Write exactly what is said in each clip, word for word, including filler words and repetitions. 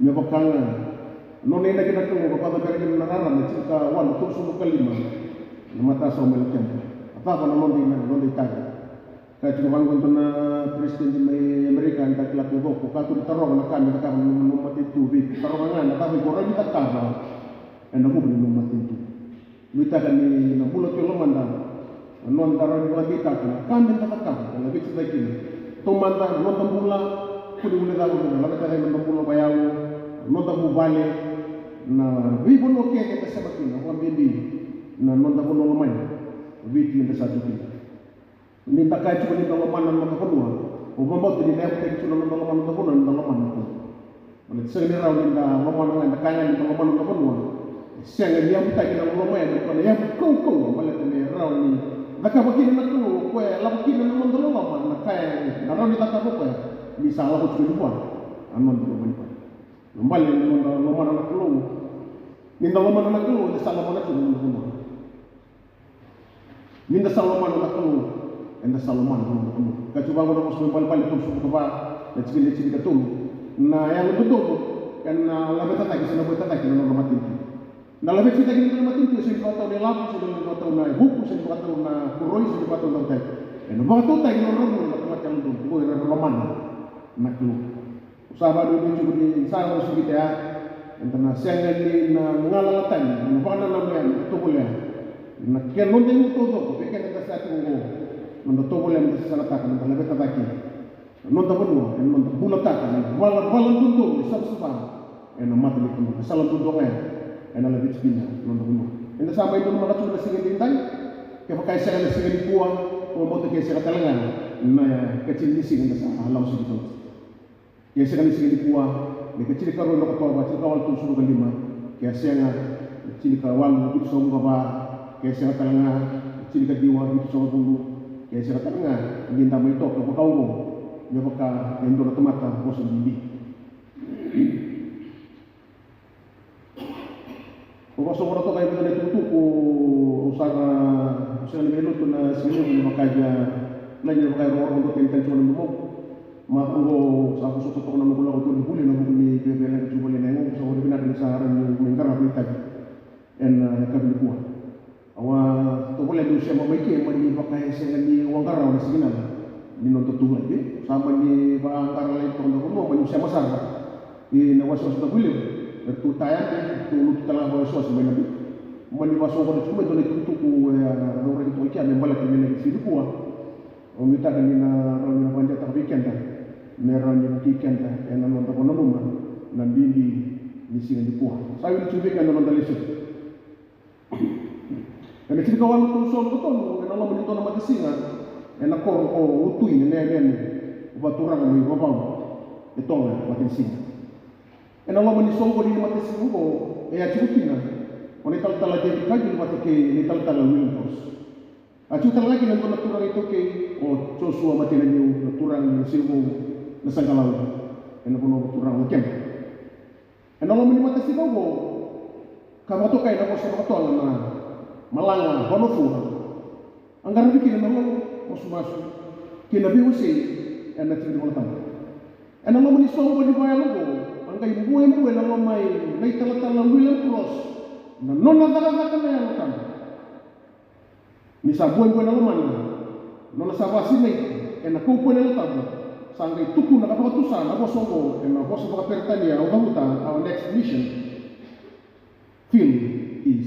Me vaka ga na nona inaki na Kalou, ka vakacabera kina na rarama, e tinikawalu tolusagavulu ka lima, na matasawa mai Lakeba. A cava na noda ina, noda itavi? Ka tiko vaqo e dua na peresitedi mai Amerika, eda kila taucoko, ka tu ni taroga na ka me cakava na nomu matanitu, vei taroga ga na cava iko rawa ni cakava ena vuku ni nomu matanitu. Nuitaka ni na bula tu e lomada, na noda rawa ni vakadeitaka na ka meda cakava, na laveti cake kina. Taumada na noda bula, kua ni guilecava na laveta cake na noda bula vakayalo, na noda vuvale, na veivanua kece eda sema kina, vakabibi na noda vanua lomani, Viti eda sa tu kina. Ni da kaya tiko ni da lomana na noda vanua, au vakabauta ni na yavutaki tiko na noda lomana na noda vanua ni da lomana na Kalou. Baleta sega ni rawa ni da lomana ga, da kaya ga ni da lomana na noda vanua, e sega ni yavutaki na loma ya me dua na yavu kaukauwa, baleta me rawa ni cakava kina na Kalou, o koya e lako kina na noda loloma, na ka e na rawa ni cakava o koya ni sa lako tiko ni vua na noda lomani koya. Na bale ni noda lomana na Kalou, ni da lomana na Kalou, eda sa lomana tiko na noda vanua. Ni da sa lomana na Kalou, eda sa lomana na noda vanua. Ka tiko vaqo na Vosa Vakaibalebale tolusagavulu ka va, na tikina e tinikatolu. Na yalododonu ena laveta cake se na vueta cake na nona matanitu. Na laveti cake na nona matanitu e sega ni vakatau na ilavo, sega ni vakatau na vuku, sega ni vakatau na koroi, sega ni vakatau na cava tale. Ena vakatautaki na nodra vuli na tamata yalododonu, o ira era lomana na Kalou. Au sa vakanuinui tiko ni sa vosa vei keda ya, eda na sega ni na galala tani, na vakanananu ya, na tovolea. Na kena noda igu taucoko vei keda eda sa tiko oqo, noda tovolea meda sasagataka, meda laveta cake na noda vanua, ena noda bulataka na ivalavala dodonu e savasava ena mata ni Kalou. Na sala duadua ga ya ena laveti kina na noda vanua. Eda sa mai donumaka tiko na siga edaidai. Kevaka e sega na siga nikua, au vakabauta ke sega tale ga na ikatini ni siga eda sa lako sivita oti. Ke sega ni siga nikua, na ikatinikarua ni Okotova, tinikawalu tolusagavulu ka lima. Ke sega, na tinikawalu vitusagavulu ka va. Ke sega tale ga, na tinikaciwa vitusagavulu. Ke sega tale ga, ni da mai toka vaka oqo, me vaka e dua na tamata vosa bibi. Au vakasoqona toka e vica na itukutuku. Au sa, au sega ni veilotu na siga levu, ni vaka e via, na, ni vaka e rogorogo dua tani tani tiko na domoqu. Macawa oqo au sa vosota toka na noqu lako tu ni vuli ena vuku ni via, via leqa tiko voli na yagoqu. Sa vakavinaka ni sa rawa niu mai qarava na itavi ena yakavi nikua. Au a tovolea meu sema mai ke, mani vaka e sega niu a qarauna na signal ni noda tu live. Sa mani vaqara live toka na vanua, mani sema sara. Ia na wasewase Davuilevu, eratou taya, eratou lutu tale ga vakawasewase mai na Viti. Mani vakasoqona tiko mai dua na itukutuku e a rauraki toka i kea me baleta na siga nikua. Au nuitaka ni na rawa ni na vakadewataka vei keda me rawa ni vukei keda ena noda vakananuma na bibi ni siga nikua. Sa wili tiko vei keda na noda lesoni. Ena tinikawalu tolusagavulu ka tolu, ena loma ni dua na matasiga ena koro ko Utui, na yanuyanu vakaturaga mai Vavau, e Toga, Matanisiga. Ena loma ni soqoni ni matasiga oqo e a tiko kina o na italatala David Cargill vata kei na italatala William Cross. A tiko tale ga kina e dua na turaga iTaukei, o Joshua Matinaniu, na turaga ni Nasirivou, Nasaqalau, ena vanua vakaturaga o Lakeba. Ena loma ni matasiga oqo, ka vakatokai na vosa vakatoga na Malaga Vanua Fua, a qaravi kina na lolo, masumasu kei na veiwasei ena tiki ni Vola Tabu. Ena loma ni soqoni vakayalo oqo, a qai buebue na loma i na italatala William Cross na nona cakacaka na Yalo Tabu. Ni sa buebue na lomana, nona sa vakasinaiti ena kaukauwa ni Yalo Tabu, sa qai tukuna ka vakatusa na vosa oqo ena vosa vakaperitania, au cavuta: Our next mission field is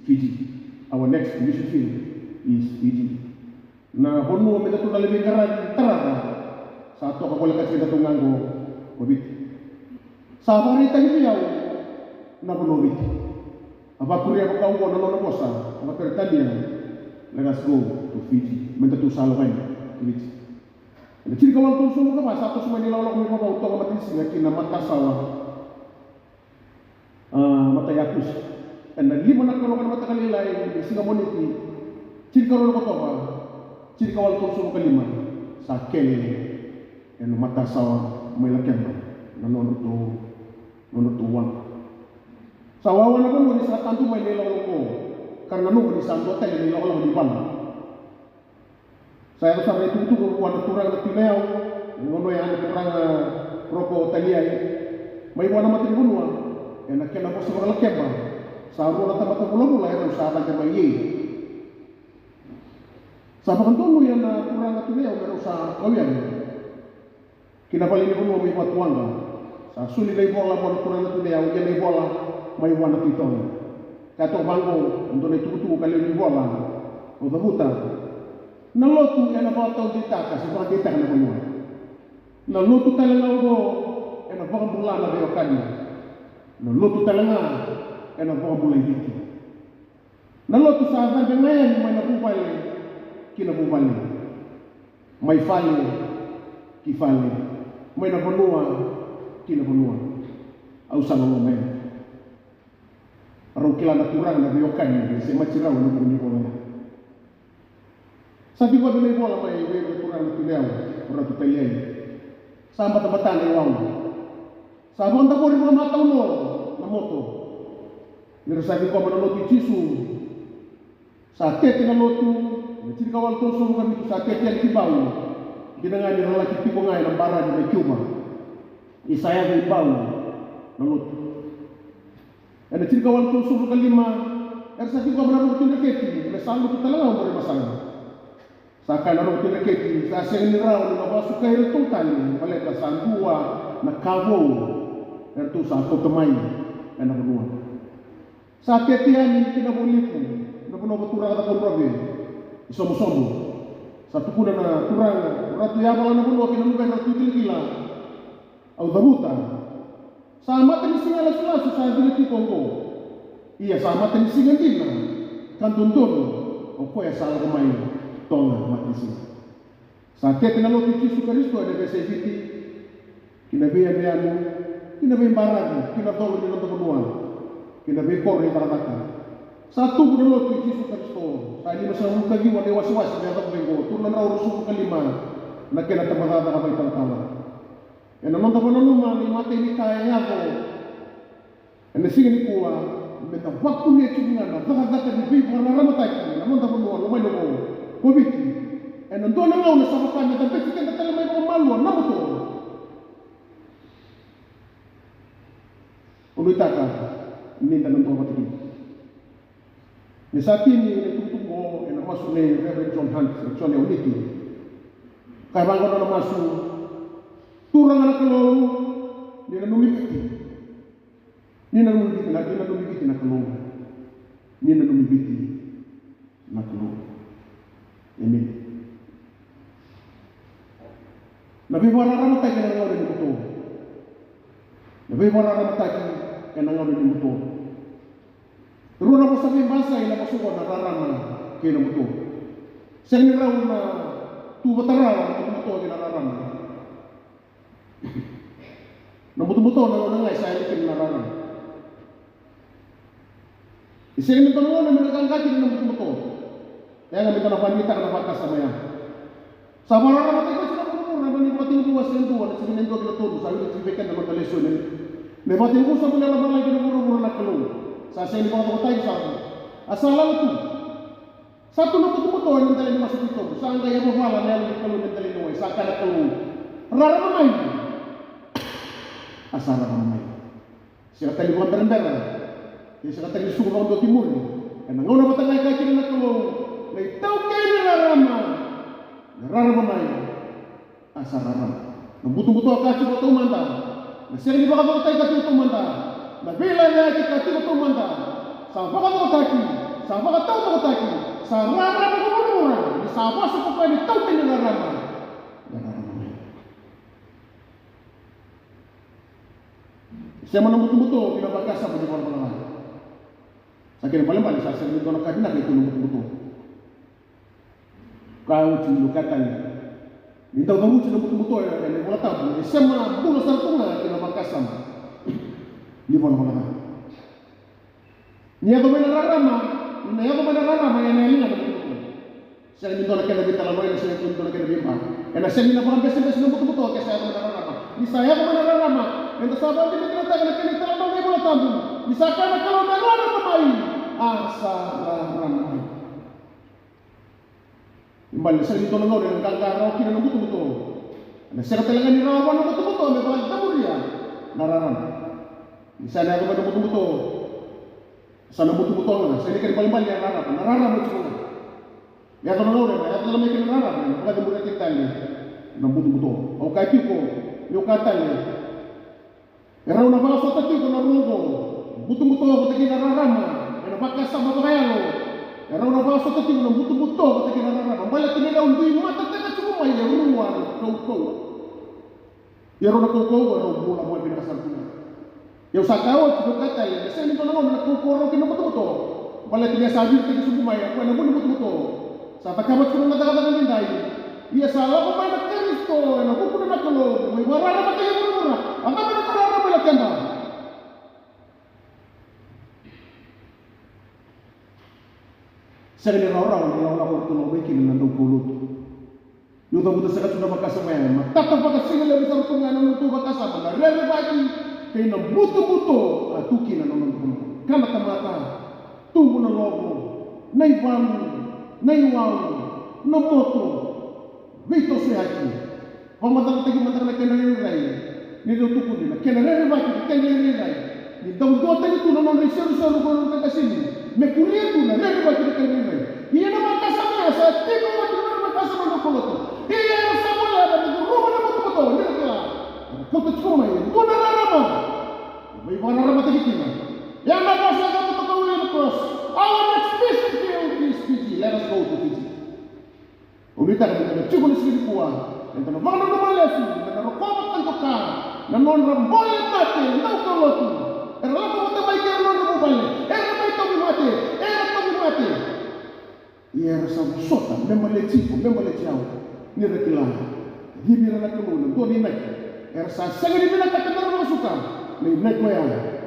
Fiji. Our next mission field is Fiji. Na vanua me datou na lai veiqaravi tarava sa toka volekati kei datou ga oqo, ko Viti. Sa vakaraitaki vei au na vanua o Viti. A vakuria vaka oqo na nona vosa vakaperitania: Let us go to Fiji. Me datou sa lako yani ki Viti. Ena tinikawalu tolusagavulu ka va, sa toso mai na ilakolako mai Vavau, Toga, Matanisiga ki na matasawa, a, Matayakusi. Ena lima na kaloko na mataka lailai ni siga Moniti, tinikarua ni Okotova, tinikawalu tolusagavulu ka lima, sa kele ena matasawa mai Lakeba na nodratou, nodratou waqa. Sa wawa na vanua ni sa tadu mai na ilakolako, ka ra nanuma ni sa dua tale na ilakolako ni valu. Sa yaco sara na itukutuku vua na turaga na Tui Nayau, na gauna oya na turaga Roko Taliai, Mai vua na matanivanua, ena kena vosa vakalakeba, sa rua na tamata vulavula erau sa cabe mai Iei. Sa vakadonuya na turaga Tui Nayau me rau sa kau yani ki na valenivanua mai Vatuwaqa. Sa soli na ivola vua na turaga Tui Nayau, ia na ivola mai vua na Tui Toga. Ka toka vaqo, e dua na itukutuku ka lewe ni ivola, au cavuta. Na lotu ena vakataudeitaka se vakadeitaka na vanua. Na lotu tale ga oqo ena vakabula na veiwekani. Na lotu tale ga ena vakabulai Viti. Na lotu sa cabe ga yani mai na vuvale ki na vuvale, mai fale ki fale, mai na vanua ki na vanua. Au sa loloma yani. Rau kila na turaga na veiwekani e semati rau ena vuku ni ivola ya. Sa tiko na ivola mai vei ira na turaga na Tui Nayau, o Ratu Taliai. Sa batabata na iwau. Sa vakadavori vakamatau na moto. Ni ra sa ciqoma na lotu i Jisu. Sa tete na lotu, ena tinikawalu tolusagavulu ka vitu, sa tete yani ki Bau. Dina ga ni ra laki tiko ga ena baravi mai Kiuva. Ni sa yaco i Bau na lotu. Ena tinikawalu tolusagavulu ka lima, era sa ciqoma na Roko Tui Dreketi, me sa lotu tale ga o Boraimasaga. Sa kaya na Roko Tui Dreketi, sa sega ni rawa ni na vakasukai iratou tale, baleta sa dua na ka vou eratou sa kauta mai ena vanua. Sa tete yani ki na Vualiku, na vanua vakaturaga Cakaudrove, i Somosomo. Sa tukuna na turaga, o Ratu Yavala na vanua kei na luvena Ratu Kilakila. Au cavuta. Sa matanisiga lasulasu sa cina tiko oqo. Ia sa matanisiga dina ka dodonu o koya sa lako mai Toga Matanisiga. Sa tete na lotu i Jisu Karisito ena veiyasai Viti, ki na veiyanuyanu, ki na veibaravi, ki na colo ni noda vanua, ki na veikoro ni cakacaka. Sa tubu na lotu i Jisu Karisito, sa limasagavulu ka ciwa na iwasewase me yacova vei oqo, tolu na drau ruasagavulu ka lima na kena tabacakacaka vakaitalatala. Ena noda vakananuma na imatai ni ka e yaco ena siga nikua, meda vakuria tiko ga na cakacaka ni veivakararamataki ena noda vanua lomani oqo ko Viti. Ena dua na gauna sa vaka meda beci keda tale mai vakamalua na buto. Au nuitaka ni da na duavata kina. Ni sa tini na itukutuku oqo ena masu nei Reverend John Hunt, na Jone Oniti. Ka vaqo na masu: Turaga na Kalou, ni nanumi Viti. Ni nanumi Viti na, ni nanumi Viti na Kalou. Ni nanumi Viti na Kalou. Emeni. Na veivakararamataki ena gauna ni buto. Na veivakararamataki ena gauna ni buto. Rua na vosa veibasai na vosa oqo, na rarama kei na buto. Sega ni rau na tu vata rawa na butobuto kei na rarama. Na butobuto na gauna ga e sa yali kina na rarama. E sega ni dua na gauna me na qaqa kina na butobuto. E yaga me da na vakadeitaka na vakasama ya. Sa vakararamataki oti na vuravura, na Vakatekivu wase e dua, na tikina e dua ki na tolu, sa wili tiko vei keda na noda lesoni. Me vakatekivu sobu na yalo vakalailai ki na vuravura na Kalou. Sa sega ni vakacokotaki, sa, a sa lala tu. Sa tu na butobuto ena dela ni wasa titobu. Sa qai yavavala na Yalo ni Kalou ena dela ni wai. Sa kaya na Kalou, "Rarama mai." A sa rarama mai. Sega tale ni vakaberabera, ia sega tale ni suka vakadua ki muri. Ena gauna vata ga e kaya kina na Kalou, na itaukei ni rarama, na rarama mai, a sa rarama. Na butobuto ka tiko taumada, na sega ni vakacokotaki ka tiko taumada, na veilecayaki ka tiko taumada, sa vakacokotaki, sa vakatautokotaki, sa rarama ko vuravura, ni sa vosa ko koya na itaukei ni rarama, na rarama mai. Sema na butobuto ki na vakasama ni valavala ca. Sa kena ibalebale sa sega ni dua na ka vinaka e tu na butobuto. Ka oti ni ka tani. Ni dau cavuti na butobuto ena iVolatabu, e sema bula sara tu ga ki na vakasama ni valavala ca. Ni yaco mai na rarama, ni na yaco mai na rarama, ena yali ga na butobuto. Sega ni dua na kena veitalanoa, ena sega ni dua na kena veiba. Ena sega ni na vakabesebese na butobuto ke sa yaco mai na rarama. Ni sa yaco mai na rarama, eda sa vakadinadinataka na kena italanoa na iVolatabu. Ni sa kaya na Kalou me rarama mai, a sa rarama mai. Ni bale, sega ni dua na gauna ena qaqa rawa kina na butobuto. Ena sega tale ga ni rawa vua na butobuto me vakacavuria na rarama. Ni sa na yaco mai na butobuto, sa na butobuto ga, sa na kena ibalebale ni rarama, na rarama tiko ga. Yaco na gauna, yaco tale mai kina na rarama, na vakaceburaki tale na butobuto. Au kaya tiko, niu kaya tale, e rau na vakasota tiko na rua oqo, butobuto vata kei na rarama, ena vakasama vakayalo. E rau na vakasota tiko na butobuto vata kei na rarama, baleta ni rau dui matataka tiko mai e rua na kaukauwa. Ia rau na kaukauwa rau bula vakavinaka sara tu ga. Ia au sa kaya oti, au kaya tale, e sega ni dua na gauna na kaukauwa rau kina butobuto. Baleta ni a sa viritaki sobu mai o koya na vu ni butobuto. Sa cakava tiko na cakacaka edaidai. Ia sa lako mai na Karisito ena vukuna na Kalou, mai vakararamataki e vuravura. A cava na ka rarama e lako keda? Sega ni rawarawa na ilakolako eratou lako mai kina na daukaulotu. Niu cavuta saka tu na vakasama ya, matata vakasigalevu sara tu ga na nodratou vakasama na rerevaki kei na butobuto a tu kina na noda vanua. Kana tamata, tubu na lovo, na ivalu, na iwau, na moto, veitosoyaki. Vakamacalataki mada ga na kena rairai. Ni dau tukuni na kena rerevaki na kena rairai. Ni dau duatani tu na nodra iseruseru ko na nodra qaseni me kuria tu na rerevaki na kena rairai. Ia na vakasama ya sa tiko oti na nodra vakasama na daukaulotu. Ia era sa voleka me curuma na butobuto ni ra kila era kauta tiko mai e dua na rarama. Mai vakararamataki kina. Ia na vosa ya na Tokau William Cross. Our next mission field is Fiji. Let us go to Fiji. Au nuitaka ni da na tiko na siga nikua, eda na vakananuma lesu, eda na rokova ka doka na nodra bole mate na daukaulotu. Era lako vata mai kei ira na nodra vuvale, era mai tauvimate, era tauvimate. Ia era sa vosota me baleti iko, me baleti au, ni ra kila e civi ira na Kalou ena dua na inaki. Era sa sega ni vinakata me ra vakasuka na inaki oya,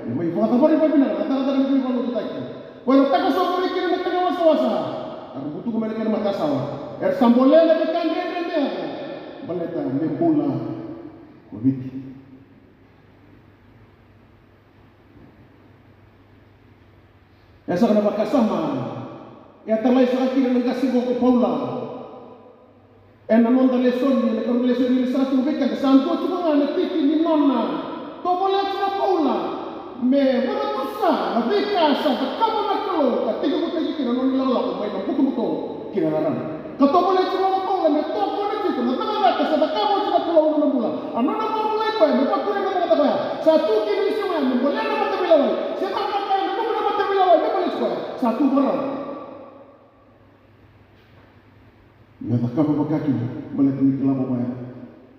me mai vakacavari vakavinaka na cakacaka ni veivakalotutaki. Ko era takosova mai kina na kena wasawasa, era butuka mai na kena matasawa. Era sa bolea na veika dredre me yaco, baleta me bula ko Viti. E saka na vakasama e a talai saka kina na qase qo ko Paula. Ena noda lesoni, ena karua ni lesoni, ni sa tu vei keda, sa dua tiko ga na tiki ni nona tovolea tiko o Paula me vakatusa na veika sa cakava na Kalou ka tekivutaki kina na nona ilakolako mai na butobuto ki na rarama. Ka tovolea tiko o Paula me tokona tiko na cakacaka sa cakava oti na Kalou ena nona bula. A nona vakabulai koya me vakuri na cakacaka oya. Sa tu kina na isema ya me bolea na mataveilewai, se cakava na nomu na mataveilewai me baleti koya. Sa tu vakarau. Me cakava vakakina, baleta ni kila vakaoya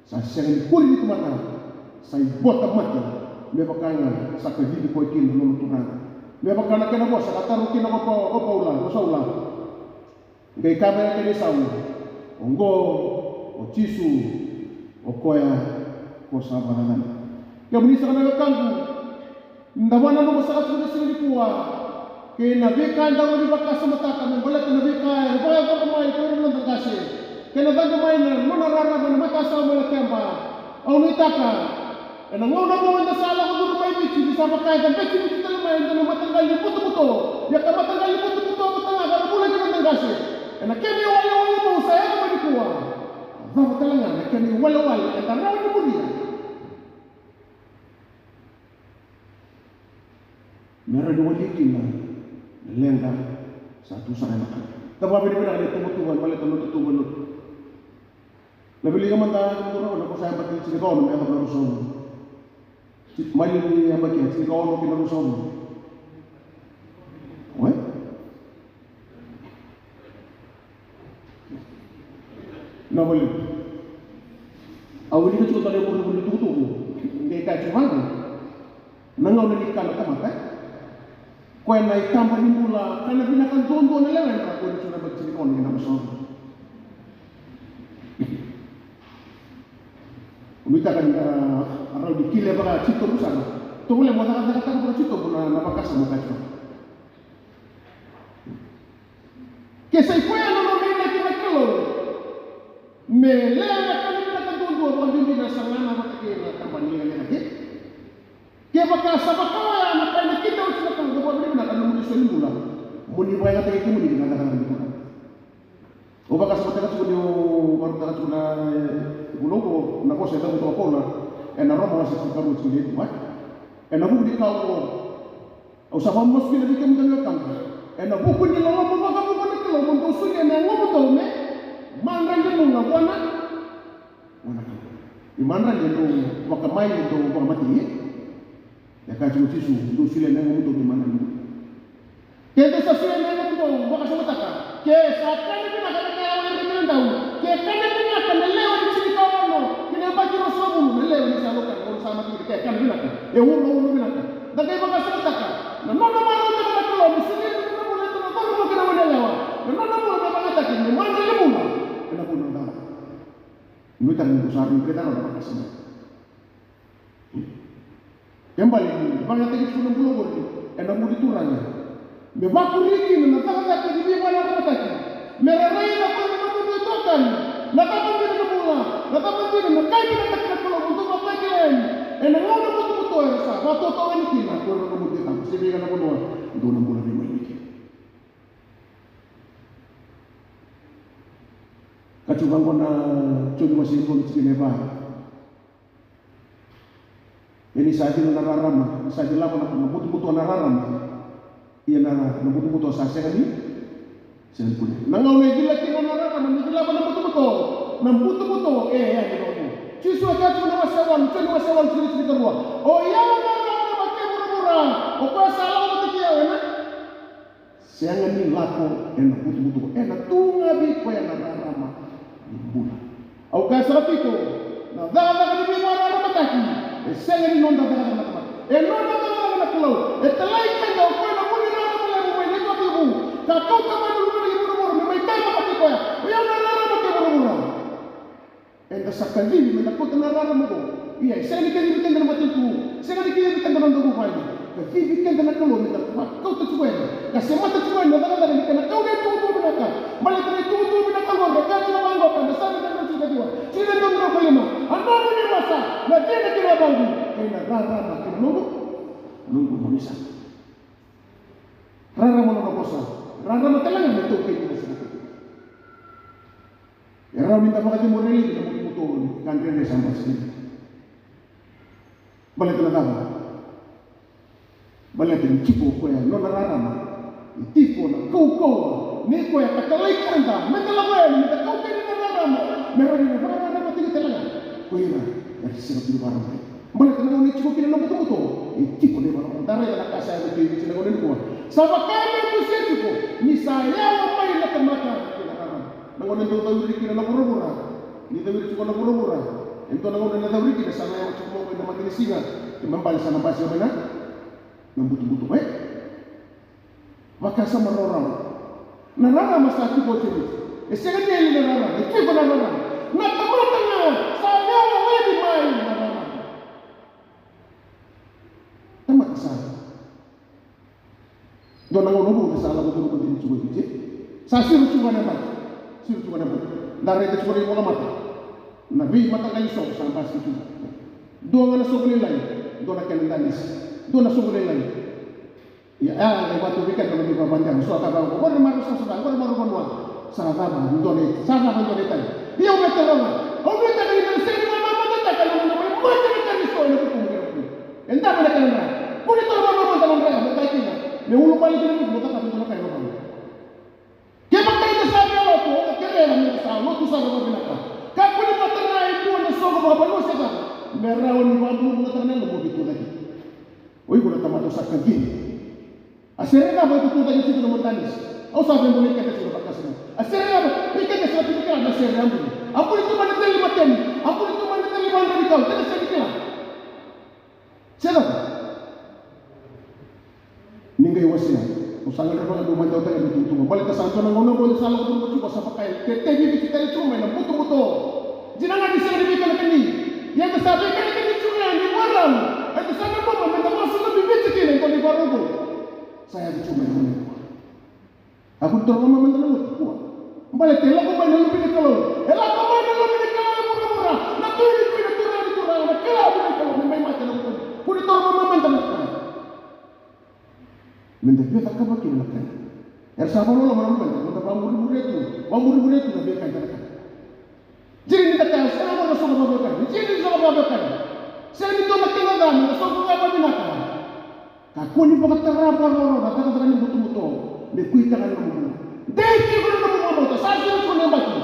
sa sega ni kuri ni tamata, sa ivota mate, me vaka ga sa kacivi koya kina na nona Turaga. Me vaka na kena vosa ka taro kina ko Pa-, ko Paula, ko Saula. Qai kaya mai na kena isau, oqo o Jisu, o koya ko sa vakacacana. Kemuni saka na wekaqu, da vakananuma saka tiko na siga nikua kei na veika eda rawa ni vakasamataka me baleta na veika e vakayacora mai ko ira na noda qase, kei na cabe mai na nona rarama ena matasawa mai na keba. Au nuitaka ena gauna oqo eda sa lako curu mai Viti, ni sa vaka eda beci Viti tale mai e dua na mataqali butobuto. Ia ka mataqali butobuto vata ga ka ra bula kina na noda qase. Ena kena iwalewale vou sa yaco mai nikua, a cava tale ga na kena iwalewale eda rawa ni muria me rawa ni wali kina na leqa sa tu sara ena ka. Da vakavinavinaka na ituvatuva e baleta na noda tuva e lotu. Na wilika mada, na ko sa yabaki tinikaono me yacova na ruasagavulu. Ti-, mai liu ni yabaki ya, tinikaono ki na ruasagavulu. Oi? Na vale. Au wilika tiko tale na ivurevure ni tukutuku. Qai kaya tiko vaqo. Na gauna ni kana tamata, e? Koya na itaba ni bula, ka na vinaka duadua na lewe, na koya na tiko na yabaki tinikaono ki na ruasagavulu. Au nuitaka ni, a, a rawa ni kila vaka titobu sara. Tovolea mo cakacakataka vaka titobu na, na vakasama ka tiko. Ke sa i koya na nona inaki na Kalou me lewe ka na vinaka duadua, vakabibi na saga vata kei na tabana ni lewe kei. Kevaka sa vaka oya na ka e nakita oti na Kalou, au vakavinavinaka na nomuni solibula. Mo ni vakayagataki kemuni ki na cakacaka ni Turaga. Au vakasamataka tiko ni au vakarautaka tiko na, e, vula oqo, na vosa e cavuta o Paula ena Roma wase tinikarua, tikina e dua. Ena vuku ni ka oqo, au sa vakamasu kina vei kemudou na wekaqu. Ena vuku ni loloma vakavuku ni Kalou mo dou solia na yagomudou me madrai ni bula vua na Kalou. Ni madrai e dau vakamai, e dau vakamatei. E kaya tiko o Jisu, dou solia na yagomudou me madrai ni bula. Ke dou sa solia na yagomudou, vakasamataka. Ke sa kana vinaka na ka e yawa ira na dau. Ke kana vinaka na lewe ni tinikaono ki na yabaki ruasagavulu, na lewe ni sa laukana, o sa mate, ke kana vinaka. E ulo, ulo vinaka. Da qai vakasamataka na nona marautaka na Kalou me solia na nona bula e dua na cauravou kei na goneyalewa. Na nona bula me vakayagataki me madrai ni bula ena vuku ni noda. Nuitaka ni dou sa rui raica rawa na vakasama. Kena ibalebale ni vakayagataki tiko na bula oqori ena vuku ni Turaga, me vakuri kina na cakacaka ni veivakararamataki, me ra raica ko ira na nomudou itokani na cava dina na bula, na cava dina na ka e vinakati na Kalou mo dou vakatakila yani ena gauna butobuto era sa vakataotaova yani kina ko ira na nomudou itaba, se vei ira na vanua dou na bula vei mai kina. Ka tiko vaqo na Joni wase e dua na tikina e va. Ia ni sa cila na rarama, ni sa cilava na butobuto na rarama. Ia na, na butobuto sa sega ni, sega ni kunea. Na gauna e cila kina na rarama, ni cilava na butobuto, na butobuto e yani vaqo. Jisu e kaya tiko na wase walu, Joni wase walu, tikina tinikarua: O yau na rarama kei vuravura, o koya sa lako vata kei au ena sega ni lako ena butobuto, ena tu ga vei koya na rarama ni bula. Au kaya sara tiko, na cakacaka ni veivakararamataki e sega ni noda cakacaka na tamata, e noda cakacaka na Kalou. E talai keda o koya na vu ni rarama levu mai na itukutuku, ka kauta mai na luvena ki vuravura me mai kaya vakatikina o koya, o yau na rarama kei vuravura. Eda sa kacivi meda kauta na rarama oqo. Ia, e sega ni kacivi keda na matanitu, sega ni kacivi keda na noda vuvale. Kacivi keda na Kalou meda vakauta tiko yani, ka semata tiko yani na cakacaka ni kena kau na itukutuku vinaka. Baleta na itukutuku vinaka oqori e kaya tiko vaqo, ka da sa na kena tiko kaciva. Tikina e dua na drau ka lima: A nomuni vosa na cina ki na yavaqu, kei na rarama ki na noqu, noqu mamisaka. Rarama nona vosa, rarama tale ga me taukei ni vosa na Kalou. E rawa ni da vakacemuri laivi na butobuto ni ka dredre sa basika. Baleta na cava? Baleta ni tiko o koya nona rarama, ni tiko na kaukauwa ni koya ka talai keda meda lako yani, meda kaukauwa na rarama, me rawa ni vakararamataki tale ga ko ira era sega tu ni vakararamataki. Baleta na gauna e tiko kina na butobuto, e tiko na ivalavala. Da raica na ka sa yaco kei Viti na gauna nikua. Sa vaka me dusia tiko ni sa yawa mai na tamata ki na rarama. Na gauna e dau cauri kina na vuravura, ni cauri tiko na vuravura, e dua na gauna ena cauri kina sa na yawa tiko mai na matanisiga, kei na bale sa na basika mai na, na butobuto, e? Vakasama rawarawa. Na rarama sa tiko oti. E sega ni yali na rarama, e tiko na rarama. Na tamata ga sa yawa levu mai na rarama. Tamata sa. Dua na gauna vou sa lako curuma dina tiko e Viti. Sa siro tiko na yabaki. Siro tiko na yabaki. Da raica tiko na ivola mata. Na veimataqali soqo sa basika tiko. Dua ga na soqo lailai, dua na kena danisi. Dua na soqo lailai. Ia, e, e vatu vei keda na veivakavakademu, so ka vaka, oqori marau sa, sa, oqori marau vanua. Sa cava dua na, sa cava dua na italai. Ia au via taroga, au nuitaka ni na sega ni vakamamadataka na nona mai mate na Karisito ena vukumu kei na vukumu. E dua na kena dra. Kua ni taura vakamamada na dra, me kaya kina, me ulubale kina vuku, mo cakava dua na ka e vaka. Kevaka eda sa via lotu, o na kerea me da sa lotu sara vakavinaka. Kakua ni vaka e dua na soqo vakavanua se cava, me rawa ni vakabulabulataka na yalomu mo veitucake. O iko na tamata o sa kacivi. A sere cava e tucake tiko na matanisi? Au sa via bolei keda tiko na vakasama. A sere cava? Vei keda sa tiko kina na sere a buli. A buli tu mai na tali mateni. A buli tu mai na tali vakadranikau. Keda sa tiko kina. Se cava? Ni qai wasea. Au sa gadreva ga meu mada oti ga na itukutuku. Baleta sa dua na gauna qo ni sa lako curuma tiko sa vaka e tetevi Viti tale tiko mai na butobuto. Dina ga ni sega ni veikanakani. Ia eda sa veikanakani tiko ga ni marau. Eda sa nanuma meda vasosomi Viti kina e dua na ivakarau. Sa yaco tiko mai na gauna nikua. Kakua ni taura vakamamada na lotu, kua. Baleta e lako mai na Luve ni Kalou. E lako mai na Luve ni Kalou e vuravura. Na Tui ni tui, na Turaga ni turaga, na Kalou ni Kalou, me mai mate ena vukumu. Kua ni taura vakamamada na lotu. Meda via cakava kina na ka. Era sa vakaloloma na luveda, meda vakamurimuria tu, vakamurimuria tu na veika eda na ka. Dina ni da kaya, sega ni dua na soqo vakaveiwekani. Dina ni soqo vakaveiwekani. Sega ni dua na kena ca, meda soqo ga vakavinaka. Kua ni vakatara vakaroro na cakacaka ni butobuto me kuitaka na nomu bula. Dei tiko na nomu vakabauta, sa sega tiko na yabaki.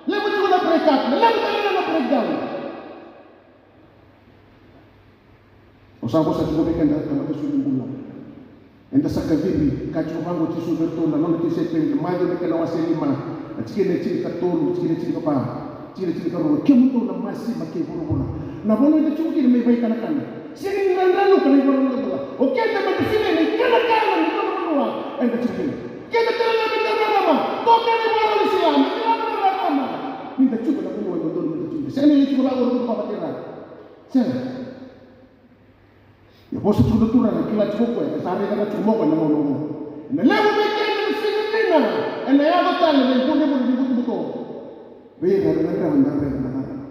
Levu tiko na break up, levu tale ga na breakdown. Au sa vosa tiko vei keda na tamata soli bula. Eda sa kacivi, ka tiko vaqo o Jisu vei iratou na nona tisaipeli, Maciu na kena wase lima, na tikina e tinikatolu, tikina e tinikava, tikina e tinikarua: Kemudou na masima kei vuravura. Na vanua eda tiko kina me ivakaraitaki. Sega ni dredre na ka e vuravura. O keda meda sinai na ikanakana ni noda vanua eda tiko kina. Keda tale ga meda rarama, toka na ivakarau ni sila, me kila na rarama. Meda tiko na vanua e dodonu meda tiko. Sega ni tiko vaqo na vanua vakaira. Sega. Ia vosa tiko na Turaga, kila tiko o koya, e sa raica tiko mai o koya na gauna oqo. Ena levu vei keda na siga dina ena yaco tale na ivurevure ni butobuto. Vei ira era gadreva na raica na rarama.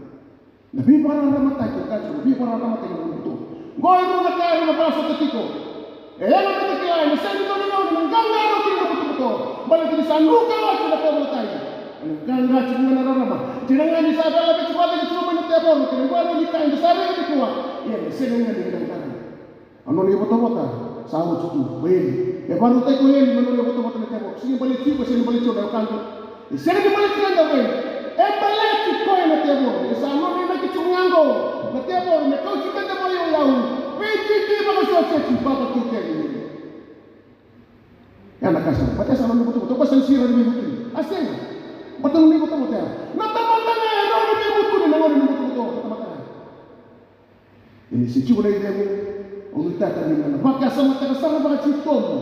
Na veivakararamataki, e kaya tiko, na veivakararamataki ni butobuto. Qo e rua na ka era na vakasota tiko. E yaga meda kila ni sega ni dua na gauna na qaqarauni ni butobuto. Baleta ni sa druka oti na tevoro tai. Ena qaqa tiko ga na rarama. Dina ga ni sa vela vei tiko, vacegu tiko mai na tevoro kei na ivakarau ni ka eda sa raica nikua. Ia ena sega ga ni qaqarauni. A nona ivotavota sa oti tu o Eli. E vakarautaki o Eli na nona ivotavota na tevoro. Sega ni baleti iko, sega ni baleti au na wekaqu. E sega ni baleti keda o Eli. E baleti koya na tevoro. E sa nona inaki tiko ga oqo na tevoro me kauti keda mai o yau. Veititi vakasosoci, vakakiukeli. Ya na ka sara. Baleta sa nona ivotavota. Ko sa sira ni veivutuni. A sega. Baleta nona ivotavota ya. Na tamata ga e rawa ni veivutuni na gauna ni butobuto. Na tamata ga. Ia ni se tiko na icegu, au nuitaka ni na vakasamataka sara vakatitobu.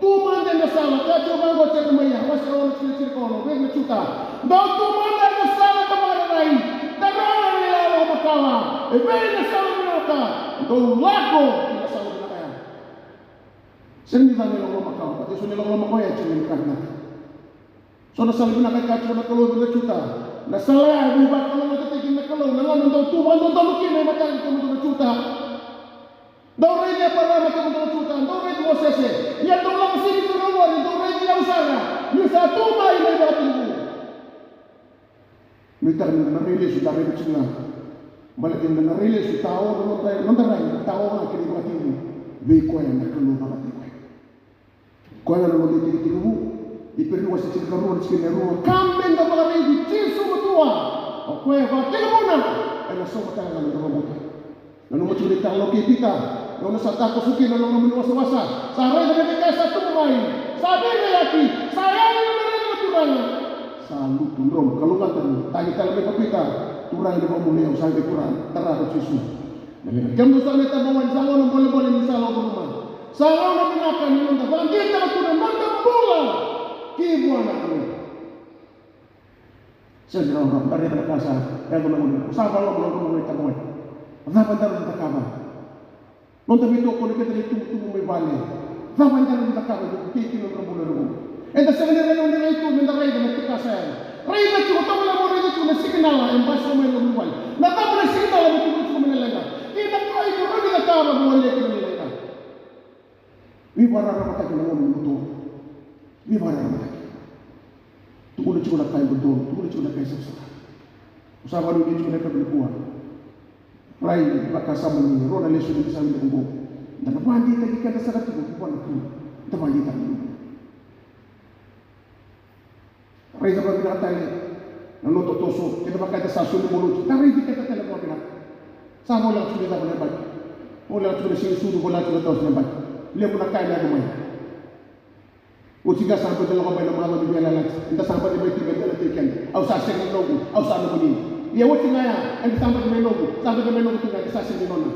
Tu mada ena sala, ka tiko vaqo o Jeremaia, wase ono, tikina tinikaono, vei ira na Juta. Dou tu mada ena sala ka vakararai, taroga na ilawalawa makawa, e vei na sala vinaka, dou lako ki na sala vinaka ya. Sega ni ca na ilawalawa makawa, baleta eso na ilawalawa makawa ya e tiko na ka vinaka. So na sala vinaka e kaya tiko na Kalou vei na Juta. Na sala ya e veivakalougatataki kina na Kalou, na gauna dou tu vakadodonu kina e mataka kemudou na Juta. Dou raici Eparama kemudou na Juta, dou raici Mosese. Ia dou lako sara ki na Kalou, dou raici au sara. Niu sa tu mai na ivakatekivu. Nuitaka ni da na rai lesu, da raica tiko ga. Baleta ni da na rai lesu, tao na noda, noda rai, tao ga kei na ivakatekivu. Vei koya na Kalou vakataki koya. Koya na noda itekitekivu, Iperiu wase tinikarua na tikina e rua. Ka meda vakaraici Jisu matua, o koya e vakatekivuna ena sauma tale ga na noda vakabauta. Nanuma tiko na italanoa kei Pita, na gauna sa takoso kina na loma ni wasawasa, sa raica na veika sa tubu mai, sa veiraiyaki, sa yali na raica na Turaga. Sa lutu dromu, kalougata, tagi tale mai ko Pita, Turaga ni vakabulai au, sa qai Turaga, tara ko Jisu. Na leqa kemudou sa na itabagone, sa gauna bolebole ni sa lako curuma. Sa gauna vinaka ni noda vakadeitaka tu na noda bula ki vua na Kalou. Sega ni rawa, da raica na ka sa yaco na gauna, sa vakaloloma na itabagone. Cava eda na cakava? Noda veitokoni keda na itubutubu mai vale. Cava eda na cakava? Dou kei kina nodra bula na gauna. Eda sega ni raica na rai tu, meda raica na ka sa yaco. Raica tiko, tovolea mo raica tiko na sikinala e basika mai na loma ni vale. Na cava na sikinala me tukuna tiko mai na leqa? Kei na ka iko rawa ni cakava mo wale kina na leqa. Veivakararamataki na gauna ni buto. Veivakararamataki. Tukuna tiko na ka e dodonu, tukuna tiko na ka e savasava. Au sa vakanuinui tiko na yakavi nikua. Rai vakasama ni rua na lesoni ni sa wili oqo. Da na vakadeitaki keda sara tiko ki vua na Kalou. Da vakadeitaka na Kalou. Raica vakavinaka tale na noda toso, keda vaka eda sa soli bula oti, da raici keda tale vakavinaka. Sa voleka tiko na cava na yabaki. Voleka tiko na siga ni sucu, voleka tiko na tausi na yabaki. Levu na ka ena yaco mai. Oti ga sa baci lako mai na macawa ni veiyalayalati. Eda sa baci mai tu me bela tiko keda. Au sa sega ni noqu, au sa nomuni. Ia oti ga ya, eda sa baci mai noqu, sa baci mai noqu tu ga, eda sa sega ni nona.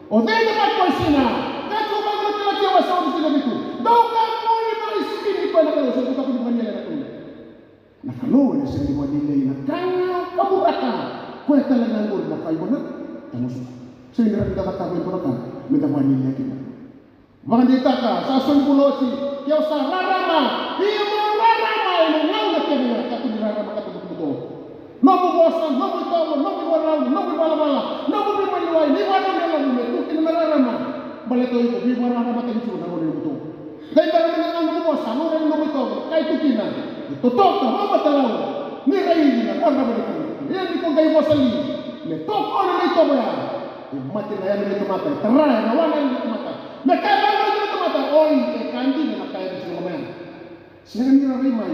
O cei ena vakasina? Ka tiko vaqo na Kalatia wase ono tikina vitu. Dou kakua ni vakaisini koya na Kalou, se dou kakua ni vakanealia na Kalou. Na Kalou ena sega ni vakalialiai na ka ga o kaburaka. Koya tale ga qori na ka iko na tamusuka. Sega ni rawa ni da cakava e dua na ka me da vakalialiai kina. Vakadeitaka, sa soli bula oti, ke o sa rarama, ia mo rarama ena gauna kece ga, kakua ni rarama ka butobuto. Nomu vosa, nomu itovo, nomu ivakarau, nomu ivalavala, nomu veimaliwai, na ivakarau ni yalomu me tu kina na rarama. Baleta o iko veivakararamataki tiko na gauna ni buto. Qai bera mada ga nomu vosa, nomu rai, nomu itovo, ka e tu kina. E totoka, vamatalau, ni raici na rarama ni Kalou. Ia ni ko qai vosa li, me tokona na itovo ya. E mate na yalo ni tamata, e tara na wana ni tamata. Me kaya na Oi, e ka dina na ka e vei tiko mai. Sega ni ra rai mai.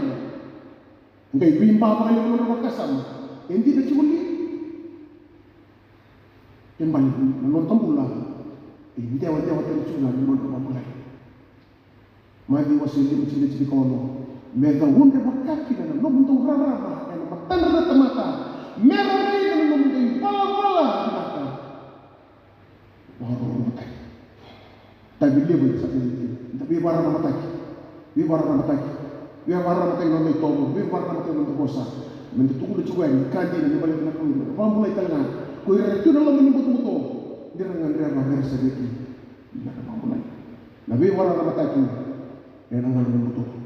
Qai veiba vakalevu na nodra vakasama. E dina tiko li? Kena ibalebale na noda bula e dewadewa tale tiko ga ni noda vakabulai. Maciu wase lima, tikina tinikaono. Me caudre vakakina na nomudou rarama ena matadra na tamata, me ra raica na nomudou ivalavala vinaka. Vakararamataki. Tavi levu e sa tei, da veivakararamataki. Veivakararamataki. Veivakararamataki na noda itovo, veivakararamataki na noda vosa. Me da tukuna tiko yani, ka dina, me baleta na Kalou, me vakabulai tale ga ko ira era tu ena loma ni butobuto. Ni ra gadreva me ra sa vei keda. Me ra vakabulai. Na veivakararamataki ena gauna ni butobuto.